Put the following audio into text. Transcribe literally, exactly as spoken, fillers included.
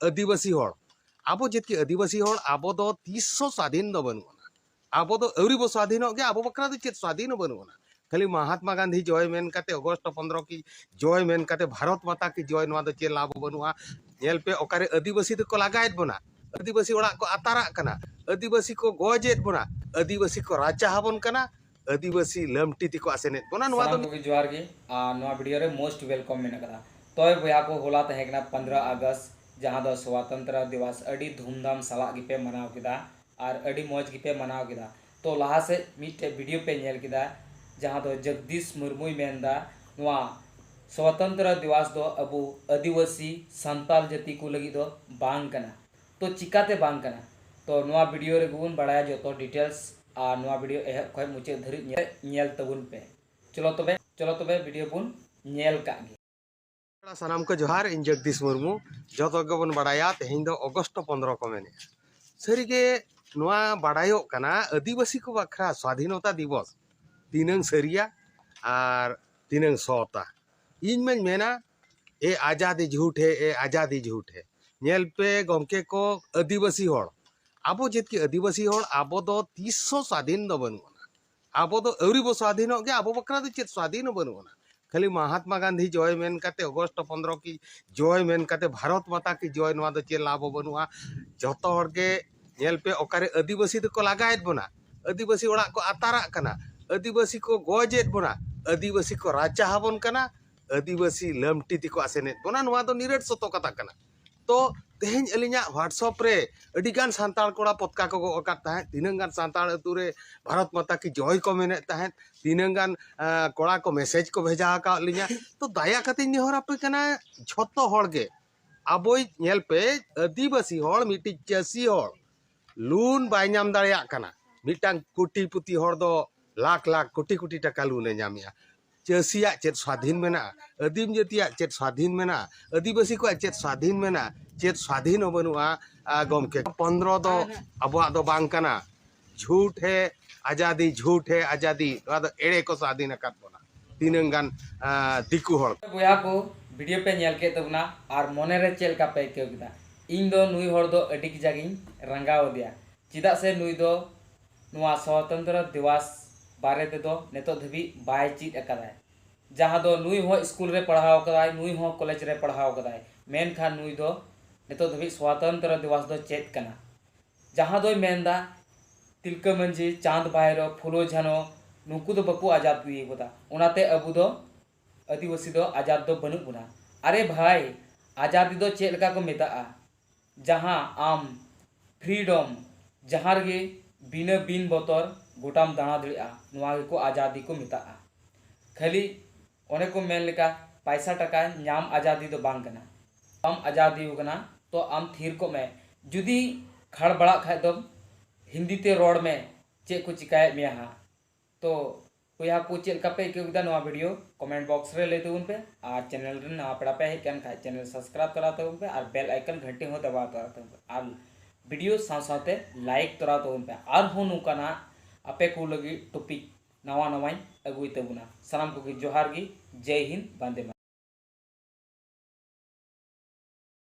ᱟᱹᱫᱤᱵᱟᱹᱥᱤ ᱦᱚᱲ, ᱟᱵᱚ ᱡᱟᱹᱛᱤ ᱟᱹᱫᱤᱵᱟᱹᱥᱤ ᱦᱚᱲ, ᱟᱵᱚ ᱫᱚ ᱛᱤᱥ ᱦᱚᱸ ᱥᱟᱫᱷᱤᱱ ᱫᱚ ᱵᱟᱹᱱᱩᱜ ᱟᱱᱟ᱾ ᱟᱵᱚ ᱫᱚ ᱟᱹᱣᱨᱤ ᱵᱚ ᱥᱟᱫᱷᱤᱱᱚᱜ ᱜᱮ, ᱟᱵᱚ ᱵᱟᱠᱷᱨᱟ ᱫᱚ ᱪᱮᱫ ᱥᱟᱫᱷᱤᱱ ᱦᱚᱸ ᱵᱟᱹᱱᱩᱜ ᱟᱱᱟ᱾ ᱠᱷᱟᱹᱞᱤ ᱢᱟᱦᱟᱛᱢᱟ ᱜᱟᱱᱫᱷᱤ ᱡᱚᱭ ᱢᱮᱱ ᱠᱟᱛᱮ, ᱚᱜᱚᱥᱴ ᱯᱚᱱᱫᱽᱨᱚ ᱠᱤ ᱡᱚᱭ ᱢᱮᱱ ᱠᱟᱛᱮ, ᱵᱷᱟᱨᱚᱛ ᱢᱟᱛᱟ ᱠᱤ ᱡᱚᱭ, ᱱᱚᱣᱟ ᱫᱚ ᱪᱮᱫ ᱞᱟᱵᱷ ᱦᱚᱸ ᱵᱟᱹᱱᱩᱜᱼᱟ᱾ ᱧᱮᱞ ᱯᱮ, ᱚᱠᱟᱨᱮ ᱟᱹᱫᱤᱵᱟᱹᱥᱤ ᱫᱚᱠᱚ ᱞᱟᱜᱟᱭᱮᱫ ᱵᱚᱱᱟ, ᱟᱹᱫᱤᱵᱟᱹᱥᱤ ᱚᱲᱟᱜ ᱠᱚ ᱟᱛᱟᱨᱟᱜ ᱠᱟᱱᱟ, ᱟᱹᱫᱤᱵᱟᱹᱥᱤ ᱠᱚ ᱜᱚᱡᱮᱫ ᱵᱚᱱᱟ, ᱟᱹᱫᱤᱵᱟᱹᱥᱤ ᱠᱚ ᱨᱟᱪᱟ ᱟᱵᱚᱱ ᱠᱟᱱᱟ, ᱟᱹᱫᱤᱵᱟᱹᱥᱤ ᱞᱟᱢᱴᱤ ᱛᱮᱠᱚ ᱟᱥᱮᱱᱮᱫ ᱵᱚᱱᱟ᱾ ᱱᱚᱣᱟ ᱫᱚ ᱥᱟᱱᱟᱢ ᱠᱚᱜᱮ ᱡᱚᱦᱟᱨ ᱜᱮ᱾ ᱟᱨ ᱱᱚᱣᱟ ᱵᱷᱤᱰᱤᱭᱳ ᱨᱮ most welcome ᱢᱮᱱᱟᱜ ᱠᱟᱫᱟ᱾ ᱛᱚᱵᱮ ᱵᱚᱭᱦᱟ ᱠᱚ, ᱦᱚᱞᱟ ᱛᱟᱦᱮᱸ ᱠᱟᱱᱟ ᱯᱚᱱᱫᱽᱨᱚ ᱟᱜᱚᱥᱴ, ᱡᱟᱦᱟᱸ ᱫᱚ ᱥᱚᱛᱚᱱᱛᱨᱚ ᱫᱤᱵᱚᱥ᱾ ᱟᱹᱰᱤ ᱫᱷᱩᱢᱫᱷᱟᱢ ᱥᱟᱞᱟᱜ ᱜᱮᱯᱮ ᱢᱟᱱᱟᱣ ᱠᱮᱫᱟ ᱟᱨ ᱟᱹᱰᱤ ᱢᱚᱡᱽ ᱜᱮᱯᱮ ᱢᱟᱱᱟᱣ ᱠᱮᱫᱟ᱾ ᱛᱚ ᱞᱟᱦᱟ ᱥᱮᱫ ᱢᱤᱫᱴᱮᱡ ᱵᱷᱤᱰᱤᱭᱳ ᱯᱮ ᱧᱮᱞ ᱠᱮᱫᱟ, ᱡᱟᱦᱟᱸ ᱫᱚ ᱡᱚᱜᱽᱫᱤᱥ ᱢᱩᱨᱢᱩᱭ ᱢᱮᱱᱫᱟ ᱱᱚᱣᱟ ᱥᱚᱛᱚᱱᱛᱨᱚ ᱫᱤᱵᱚᱥ ᱫᱚ ᱟᱵᱚ ᱟᱹᱫᱤᱵᱟᱹᱥᱤ ᱥᱟᱱᱛᱟᱞ ᱡᱟᱹᱛᱤ ᱠᱚ ᱞᱟᱹᱜᱤᱫ ᱫᱚ ᱵᱟᱝ ᱠᱟᱱᱟ᱾ ᱛᱚ ᱪᱤᱠᱟᱛᱮ ᱵᱟᱝ ᱠᱟᱱᱟ? ᱛᱚ ᱱᱚᱣᱟ ᱵᱷᱤᱰᱤᱭᱳ ᱨᱮᱜᱮ ᱵᱚᱱ ᱵᱟᱲᱟᱭᱟ ᱡᱚᱛᱚ ᱰᱤᱴᱮᱞᱥ, ᱟᱨ ᱱᱚᱣᱟ ᱵᱷᱤᱰᱤᱭᱳ ᱮᱦᱚᱵ ᱠᱷᱚᱱ ᱢᱩᱪᱟᱹᱫ ᱫᱷᱟᱹᱨᱤᱡ ᱧᱮᱞ, ᱧᱮᱞ ᱛᱟᱵᱚᱱ ᱯᱮ᱾ ᱪᱚᱞᱚ ᱛᱚᱵᱮ, ᱪᱚᱞᱚ ᱛᱚᱵᱮ ᱵᱷᱤᱰᱤᱭᱳ ᱵᱚᱱ ᱧᱮᱞ ᱠᱟᱜ ᱜᱮ᱾ ᱥᱟᱱᱟᱢ ᱠᱚ ᱡᱚᱦᱟᱨ, ᱤᱧ ᱡᱚᱜᱽᱫᱤᱥ ᱢᱩᱨᱢᱩ᱾ ᱡᱚᱛᱚ ᱜᱮᱵᱚᱱ ᱵᱟᱲᱟᱭᱟ ᱛᱮᱦᱮᱧ ᱫᱚ ᱚᱜᱚᱥᱴ ᱯᱚᱱᱫᱽᱨᱚ ᱠᱚ ᱢᱮᱱᱮᱜᱼᱟ᱾ ᱥᱟᱹᱨᱤᱜᱮ ᱱᱚᱣᱟ ᱵᱟᱲᱟᱭᱚᱜ ᱠᱟᱱᱟ ᱟᱹᱫᱤᱵᱟᱹᱥᱤ ᱠᱚ ᱵᱟᱠᱷᱨᱟ ᱥᱣᱟᱫᱷᱤᱱᱚᱛᱟ ᱫᱤᱵᱚᱥ ᱛᱤᱱᱟᱹᱝ ᱥᱟᱹᱨᱤᱭᱟ ᱟᱨ ᱛᱤᱱᱟᱹᱝ ᱥᱚᱛᱟ᱾ ᱤᱧ ᱢᱟᱧ ᱢᱮᱱᱟ, ᱮ ᱟᱡᱟᱫᱤ ᱡᱷᱩᱴ ᱦᱮ, ᱮ ᱟᱡᱟᱫᱤ ᱡᱷᱩᱴ ᱦᱮ᱾ ᱧᱮᱞ ᱯᱮ ᱜᱚᱢᱠᱮ ᱠᱚ, ᱟᱹᱫᱤᱵᱟᱹᱥᱤ ᱦᱚᱲ, ᱟᱵᱚ ᱡᱟᱹᱛᱤ ᱟᱹᱫᱤᱵᱟᱹᱥᱤ ᱦᱚᱲ, ᱟᱵᱚ ᱫᱚ ᱛᱤᱥ ᱦᱚᱸ ᱥᱟᱫᱷᱤᱱ ᱫᱚ ᱵᱟᱹᱱᱩᱜ ᱟᱱᱟ᱾ ᱟᱵᱚ ᱫᱚ ᱟᱹᱣᱨᱤ ᱵᱚ ᱥᱟᱫᱷᱤᱱᱚᱜ ᱜᱮ, ᱟᱵᱚ ᱵᱟᱠᱷᱨᱟ ᱫᱚ ᱪᱮᱫ ᱥᱟᱫᱷᱤᱱ ᱦᱚᱸ ᱵᱟᱹᱱᱩᱜ ᱟᱱᱟ᱾ ᱠᱷᱟᱹᱞᱤ ᱢᱟᱦᱟᱛᱢᱟ ᱜᱟᱱᱫᱷᱤ ᱡᱚᱭ ᱢᱮᱱ ᱠᱟᱛᱮ, ᱚᱜᱚᱥᱴ ᱯᱚᱱᱫᱽᱨᱚ ᱠᱤ ᱡᱚᱭ ᱢᱮᱱ ᱠᱟᱛᱮ, ᱵᱷᱟᱨᱚᱛ ᱢᱟᱛᱟ ᱠᱤ ᱡᱚᱭ, ᱱᱚᱣᱟ ᱫᱚ ᱪᱮᱫ ᱞᱟᱵᱷ ᱦᱚᱸ ᱵᱟᱹᱱᱩᱜᱼᱟ᱾ ᱡᱚᱛᱚ ᱦᱚᱲ ᱜᱮ ᱧᱮᱞ ᱯᱮ, ᱚᱠᱟᱨᱮ ᱟᱹᱫᱤᱵᱟᱹᱥᱤ ᱫᱚᱠᱚ ᱞᱟᱜᱟᱭᱮᱫ ᱵᱚᱱᱟ, ᱟᱹᱫᱤᱵᱟᱹᱥᱤ ᱚᱲᱟᱜ ᱠᱚ ᱟᱛᱟᱨᱟᱜ ᱠᱟᱱᱟ, ᱟᱹᱫᱤᱵᱟᱹᱥᱤ ᱠᱚ ᱜᱚᱡᱮᱫ ᱵᱚᱱᱟ, ᱟᱹᱫᱤᱵᱟᱹᱥᱤ ᱠᱚ ᱨᱟᱪᱟ ᱟᱵᱚᱱ ᱠᱟᱱᱟ, ᱟᱹᱫᱤᱵᱟᱹᱥᱤ ᱞᱟᱢᱴᱤ ᱛᱮᱠᱚ ᱟᱥᱮᱱᱮᱫ ᱵᱚᱱᱟ᱾ ᱱᱚᱣᱟ ᱫᱚ ᱱᱤᱨᱟᱹᱴ ᱥᱚᱛᱚ ᱠᱟᱛᱷᱟ ᱠᱟᱱᱟ᱾ ᱛᱚ ᱛᱮᱦᱮᱧ ᱟᱹᱞᱤᱧᱟᱜ WhatsApp ᱨᱮ ᱟᱹᱰᱤᱜᱟᱱ ᱥᱟᱱᱛᱟᱲ ᱠᱚᱲᱟ ᱯᱚᱛᱠᱟ ᱠᱚ ᱜᱚᱜ ᱟᱠᱟᱫ ᱛᱟᱦᱮᱸᱫ, ᱛᱤᱱᱟᱹᱝ ᱜᱟᱱ ᱥᱟᱱᱛᱟᱲ ᱟᱹᱛᱩ ᱨᱮ ᱵᱷᱟᱨᱚᱛ ᱢᱟᱛᱟ ᱠᱤ ᱡᱚᱭ ᱠᱚ ᱢᱮᱱᱮᱫ ᱛᱟᱦᱮᱸᱫ, ᱛᱤᱱᱟᱹᱝ ᱜᱟᱱ, ᱟᱸ, ᱠᱚᱲᱟ ᱠᱚ ᱢᱮᱥᱮᱡᱽ ᱠᱚ ᱵᱷᱮᱡᱟ ᱟᱠᱟᱫ ᱞᱤᱧᱟ᱾ ᱛᱚ ᱫᱟᱭᱟ ᱠᱟᱛᱮᱧ ᱱᱮᱦᱚᱨ ᱟᱯᱮ ᱠᱟᱱᱟ, ᱡᱷᱚᱛᱚ ᱦᱚᱲ ᱜᱮ ᱟᱵᱚᱭᱤᱡ, ᱧᱮᱞ ᱯᱮ, ᱟᱹᱫᱤᱵᱟᱹᱥᱤ ᱦᱚᱲ, ᱢᱤᱫᱴᱤᱡ ᱪᱟᱹᱥᱤ ᱦᱚᱲ ᱞᱳᱱ ᱵᱟᱭ ᱧᱟᱢ ᱫᱟᱲᱮᱭᱟᱜ ᱠᱟᱱᱟ᱾ ᱢᱤᱫᱴᱟᱝ ᱠᱳᱴᱤᱯᱚᱛᱤ ᱦᱚᱲ ᱫᱚ ᱞᱟᱠᱷ ᱞᱟᱠᱷ, ᱠᱳᱴᱤ ᱠᱳᱴᱤ ᱴᱟᱠᱟ ᱞᱳᱱ ᱮ ᱧᱟᱢᱮᱜᱼᱟ᱾ ᱪᱟᱹᱥᱤᱭᱟᱜ ᱪᱮᱫ ᱥᱟᱫᱷᱤᱱ ᱢᱮᱱᱟᱜᱼᱟ? ᱟᱹᱫᱤᱢ ᱡᱟᱹᱛᱤᱭᱟᱜ ᱪᱮᱫ ᱥᱟᱫᱷᱤᱱ ᱢᱮᱱᱟᱜᱼᱟ? ᱟᱹᱫᱤᱵᱟᱹᱥᱤ ᱠᱚᱣᱟᱜ ᱪᱮᱫ ᱥᱟᱫᱷᱤᱱ ᱢᱮᱱᱟᱜᱼᱟ? ᱪᱮᱫ ᱥᱟᱫᱷᱤᱱ ᱦᱚᱸ ᱵᱟᱹᱱᱩᱜᱼᱟ᱾ ᱟᱨ ᱜᱚᱢᱠᱮ, ᱯᱚᱱᱫᱽᱨᱚ ᱫᱚ ᱟᱵᱚᱣᱟᱜ ᱫᱚ ᱵᱟᱝ ᱠᱟᱱᱟ᱾ ᱡᱷᱩᱴ ᱦᱮ ᱟᱡᱟᱫᱤ, ᱡᱷᱩᱴ ᱦᱮ ᱟᱡᱟᱫᱤ, ᱱᱚᱣᱟ ᱫᱚ ᱮᱲᱮ ᱠᱚ ᱥᱟᱫᱷᱤᱱ ᱟᱠᱟᱫ ᱵᱚᱱᱟ ᱛᱤᱱᱟᱹᱝ ᱜᱟᱱ, ᱟᱸ, ᱫᱤᱠᱩ ᱦᱚᱲ᱾ ᱵᱚᱭᱦᱟ ᱠᱚ, ᱵᱷᱤᱰᱤᱭᱳ ᱯᱮ ᱧᱮᱞ ᱠᱮᱫ ᱛᱟᱵᱚᱱᱟ ᱟᱨ ᱢᱚᱱᱮ ᱨᱮ ᱪᱮᱫ ᱞᱮᱠᱟ ᱯᱮ ᱟᱹᱭᱠᱟᱹᱣ ᱠᱮᱫᱟ? ᱤᱧ ᱫᱚ ᱱᱩᱭ ᱦᱚᱲ ᱫᱚ ᱟᱹᱰᱤ ᱠᱟᱡᱟᱠ ᱤᱧ ᱨᱟᱸᱜᱟᱣ ᱟᱫᱮᱭᱟ, ᱪᱮᱫᱟᱜ ᱥᱮ ᱱᱩᱭ ᱫᱚ ᱱᱚᱣᱟ ᱥᱚᱛᱚᱱᱛᱨᱚ ᱫᱤᱵᱚᱥ ᱵᱟᱨᱮ ᱛᱮᱫᱚ ᱱᱤᱛᱚᱜ ᱫᱷᱟᱹᱵᱤᱡ ᱵᱟᱭ ᱪᱮᱫ ᱟᱠᱟᱫᱟᱭ᱾ ᱡᱟᱦᱟᱸ ᱫᱚ ᱱᱩᱭ ᱦᱚᱸ ᱥᱠᱩᱞ ᱨᱮ ᱯᱟᱲᱦᱟᱣ ᱟᱠᱟᱫᱟᱭ, ᱱᱩᱭ ᱦᱚᱸ ᱠᱚᱞᱮᱡᱽ ᱨᱮ ᱯᱟᱲᱦᱟᱣ ᱟᱠᱟᱫᱟᱭ, ᱢᱮᱱᱠᱷᱟᱱ ᱱᱩᱭ ᱫᱚ ᱱᱤᱛᱚᱜ ᱫᱷᱟᱹᱵᱤᱡ ᱥᱚᱛᱚᱱᱛᱨᱚ ᱫᱤᱵᱚᱥ ᱫᱚ ᱪᱮᱫ ᱠᱟᱱᱟ? ᱡᱟᱦᱟᱸ ᱫᱚᱭ ᱢᱮᱱᱫᱟ, ᱛᱤᱞᱠᱟᱹ ᱢᱟᱹᱡᱷᱤ, ᱪᱟᱸᱫᱽ ᱵᱷᱟᱭᱨᱚ, ᱯᱷᱩᱞᱳ ᱡᱷᱟᱱᱚ, ᱱᱩᱠᱩ ᱫᱚ ᱵᱟᱠᱚ ᱟᱡᱟᱫ ᱦᱩᱭ ᱠᱟᱫᱟ, ᱚᱱᱟᱛᱮ ᱟᱵᱚ ᱫᱚ ᱟᱹᱫᱤᱵᱟᱹᱥᱤ ᱫᱚ ᱟᱡᱟᱫ ᱫᱚ ᱵᱟᱹᱱᱩᱜ ᱵᱚᱱᱟ᱾ ᱟᱨᱮ ᱵᱷᱟᱭ, ᱟᱡᱟᱫᱤ ᱫᱚ ᱪᱮᱫ ᱞᱮᱠᱟ ᱠᱚ ᱢᱮᱛᱟᱜᱼᱟ? ᱡᱟᱦᱟᱸ ᱟᱢ ᱯᱷᱨᱤᱰᱚᱢ, ᱡᱟᱦᱟᱸ ᱨᱮᱜᱮ ᱵᱤᱱᱟᱹ ᱵᱤᱱ ᱵᱚᱛᱚᱨ ᱜᱚᱴᱟᱢ ᱫᱟᱬᱟ ᱫᱟᱲᱮᱭᱟᱜᱼᱟ, ᱱᱚᱣᱟ ᱜᱮᱠᱚ ᱟᱡᱟᱫᱤ ᱠᱚ ᱢᱮᱛᱟᱜᱼᱟ᱾ ᱠᱷᱟᱹᱞᱤ ᱚᱱᱮ ᱠᱚ ᱢᱮᱱ ᱞᱮᱠᱟ, ᱯᱟᱭᱥᱟ ᱴᱟᱠᱟ ᱧᱟᱢ ᱟᱡᱟᱫᱤ ᱫᱚ ᱵᱟᱝ ᱠᱟᱱᱟ᱾ ᱵᱟᱢ ᱟᱡᱟᱫᱤ ᱠᱟᱱᱟ, ᱛᱚ ᱟᱢ ᱛᱷᱤᱨ ᱠᱚᱜ ᱢᱮ᱾ ᱡᱩᱫᱤ ᱠᱷᱟᱲ ᱵᱟᱲᱟᱜ ᱠᱷᱟᱡ ᱫᱚᱢ, ᱦᱤᱱᱫᱤ ᱛᱮ ᱨᱚᱲ ᱢᱮ, ᱪᱮᱫ ᱠᱚ ᱪᱤᱠᱟᱭᱮᱫ ᱢᱮᱭᱟ ᱦᱟᱸᱜ᱾ ᱛᱚ ᱵᱚᱭᱦᱟ ᱠᱚ, ᱪᱮᱫ ᱞᱮᱠᱟ ᱯᱮ ᱟᱹᱭᱠᱟᱹᱣ ᱠᱮᱫᱟ ᱱᱚᱣᱟ ᱵᱷᱤᱰᱤᱭᱳ? ᱠᱚᱢᱮᱱᱴ ᱵᱚᱠᱥ ᱨᱮ ᱞᱟᱹᱭ ᱛᱟᱵᱚᱱ ᱯᱮ, ᱟᱨ ᱪᱮᱱᱮᱞ ᱨᱮ ᱱᱟᱣᱟ ᱯᱮᱲᱟ ᱯᱮ ᱦᱮᱡ ᱠᱟᱱ ᱠᱷᱟᱡ, ᱪᱮᱱᱮᱞ ᱥᱟᱵᱥᱠᱨᱟᱭᱤᱵ ᱛᱚᱨᱟ ᱛᱟᱵᱚᱱ ᱯᱮ, ᱟᱨ ᱵᱮᱞ ᱟᱭᱠᱚᱱ ᱜᱷᱟᱹᱱᱴᱤ ᱦᱚᱸ ᱫᱟᱵᱟᱣ ᱛᱚᱨᱟ ᱛᱟᱵᱚᱱ ᱯᱮ, ᱟᱨ ᱵᱷᱤᱰᱤᱭᱳ ᱥᱟᱶ ᱥᱟᱶᱛᱮ ᱞᱟᱭᱤᱠ ᱛᱚᱨᱟ ᱛᱟᱵᱚᱱ ᱯᱮ᱾ ᱟᱨᱦᱚᱸ ᱱᱚᱝᱠᱟᱱᱟᱜ ᱟᱯᱮ ᱠᱚ ᱞᱟᱹᱜᱤᱫ ᱴᱚᱯᱤᱠ ᱱᱟᱣᱟ ᱱᱟᱣᱟᱧ ᱟᱹᱜᱩᱭ ᱛᱟᱵᱚᱱᱟ᱾ ᱥᱟᱱᱟᱢ ᱠᱚᱜᱮ ᱡᱚᱦᱟᱨ ᱜᱮ, ᱡᱟᱭ ᱦᱤᱱᱫ, ᱵᱟᱱᱫᱮ ᱢᱟᱛᱚᱨᱚᱢ᱾